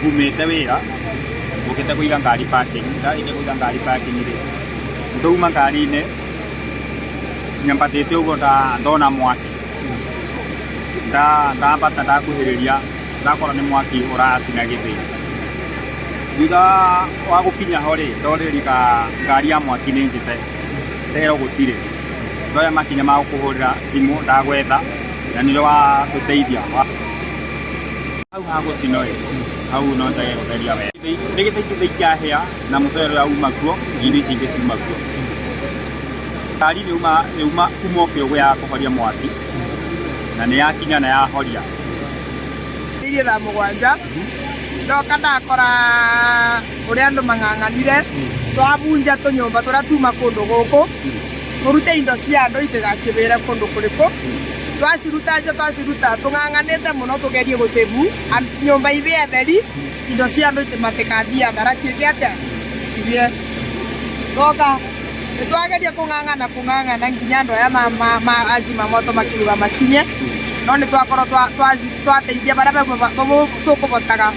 Ngumĩte wĩra ngũkĩte kũiga ngari parking, ndarĩkia kũiga ngari parking rĩ, ndauma ngari-inĩ nyambatĩte ũguo ndona mwaki, ndambata ndakuhĩrĩria ndakora nĩ mwaki ũracina gĩthĩi. Thutha wa gũkinya ho rĩ, ndorĩria ngari ya mwaki nĩ njĩte, nderwo gũtirĩ. Ndoya makinya ma gũkũhũrĩra thimũ ndagwetha na nĩrĩo watũteithia. Hau ha gũcinwo ĩ, hau no njage gũtheria wega. Nĩ gĩthĩi gĩthĩi kĩahĩa na mũcere ũrĩa uma kuo na indo ici ingĩ ciuma kuo. Ngari nĩ uma nĩ uma kuma o kĩũgũ ya kũhoria mwaki na nĩ yakinya na yahoria. Irie thaa mũgwanja ndoka ndakora ũrĩa andũ mang'ang'anire twabunja tũnyũmba tũrĩa tuma kũndũ gũkũ tũrute indo cia andũ itigakĩbĩre kũndũ kũrĩkũ twaciruta nja twaciruta tũng'ang'anĩte mũno tũgerie gũcĩbu nyũmba ibĩe theri indo cia andũ matikathiĩ athara ciĩke atĩa ibĩe twoka nĩtwageria kũng'ang'ana kũng'ang'ana nginya andũ aya ma, ma, ma azima moto makiuga makinye no nĩtwakorwo twateithia barĩa tũkũbotaga.